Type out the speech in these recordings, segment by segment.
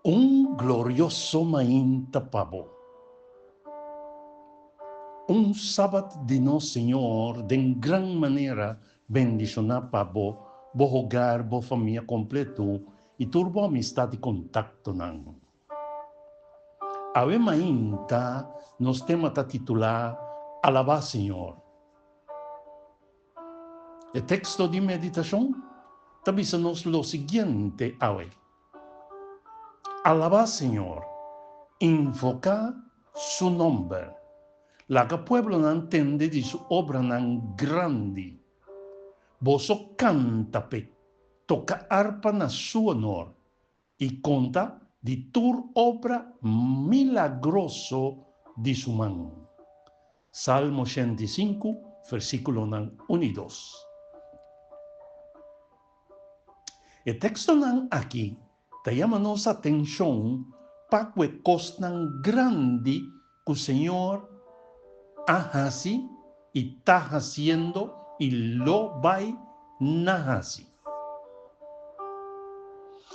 Un glorioso mainta pa bo. Un Sabat di nos Señor den gran manera bendishoná pa bo, bo hogar, bo famia kompleto i tur bo amistat i kontaktonan. Awe mainta nos tema ta titulá Alabá Señor. E teksto di meditashon ta bisa nos lo siguiente awe, Alabá Señor, invoká Su nòmber, laga pueblonan tende di Su obranan grandi. Boso kanta p'e, toka arpa na Su onor, i konta di tur obra milagroso di Su man. Salmo 105, versíkulonan un i dos. E tekstonan aki ta yama nos atenshon pa ku e kosnan grandi ku Señor a hasi i ta hasiendo i lo bai na hasi.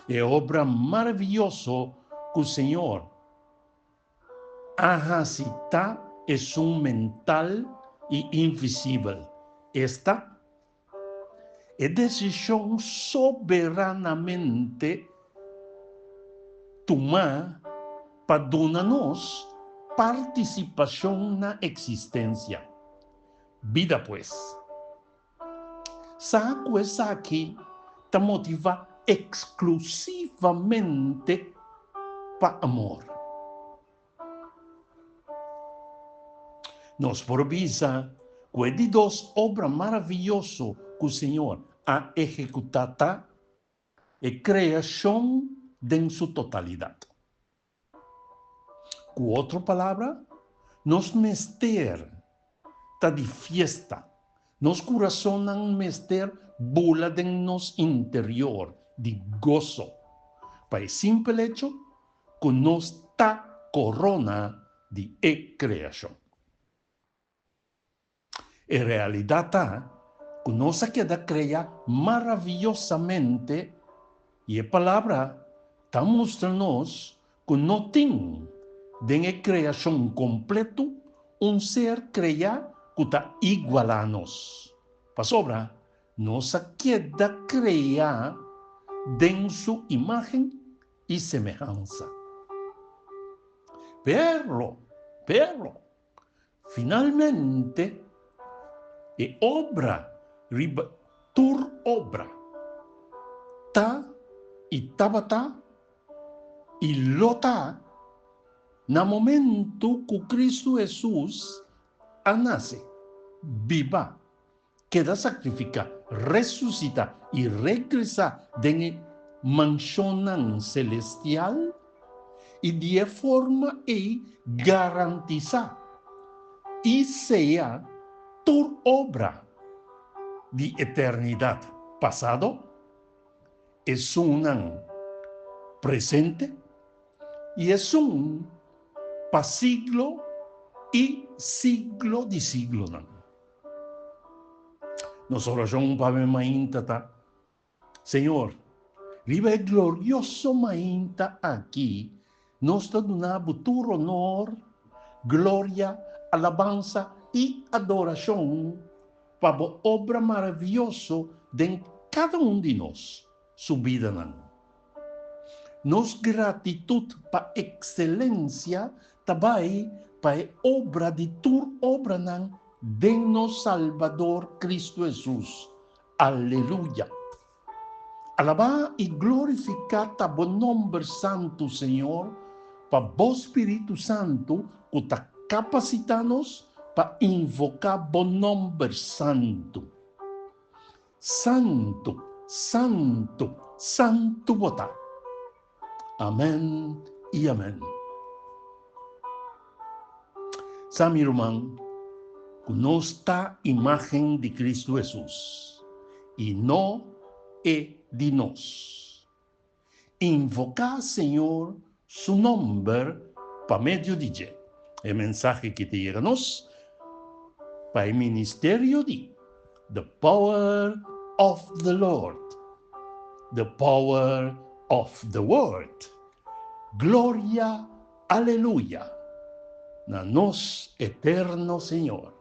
E obra maravioso ku Señor a hasi ta esun mental i invisibel, esta, e desishon soberanamente tumá pa duna nos partisipashon na eksistensia, bida pues. Sa ku esaki ta motivá eksklusivamente pa amor. Nos por bisa ku e di dos obra maravioso ku Señor a ehekutá ta e kreashon den su totalidat. Ku otro palabra, nos mester ta di fiesta, nos kurasonnan mester bula den nos interior di goso, pa e simpel echo ku nos ta korona di e kreashon. E realidat ta ku nos a keda krea maraviyosamente i e Palabra ta mustra nos ku no tin den e kreashon kompletu un ser kreá ku ta igualá nos, pasobra nos a keda kreá den su imágen i semehansa. Pero, pero, Finalmente, e obra riba tur obra ta i tabata i lo ta na momento ku Kristu Hesus a nase, biba, keda sakrifiká, resusitá i regresá den e manshonnan selestial i di e forma ei garantisá i seya tur obra di eternidat pasado, esunnan presente i esun pa siglo i siglo di siglonan. Nos orashon pa e mainta ta, Señor, riba e glorioso mainta aki nos ta duna Bo tur honor, gloria, alabansa i adorashon pa Bo obra maravioso den kada un di nos su bidanan. Nos gratitut pa ekselensia ta bai pa e obra di tur obranan den nos Salbador Kristu Hesus. Aleluya! Alabá i glorifiká ta bo nomber santu, Señor, pa bo spiritu santu ku ta kapasitá nos pa invoká bo nomber santu. Santu, santu, santu bo ta. Amèn i amèn. Sa mi ruman, ku nos ta imágen di Kristu Hesus, i no e di nos. Invoká Señor su nòmber pa medio di dje. E mensahe ki ta yega nos pa e ministerio di The Power of the Lord. The power of the word. Gloria, aleluya, na nos eterno Señor.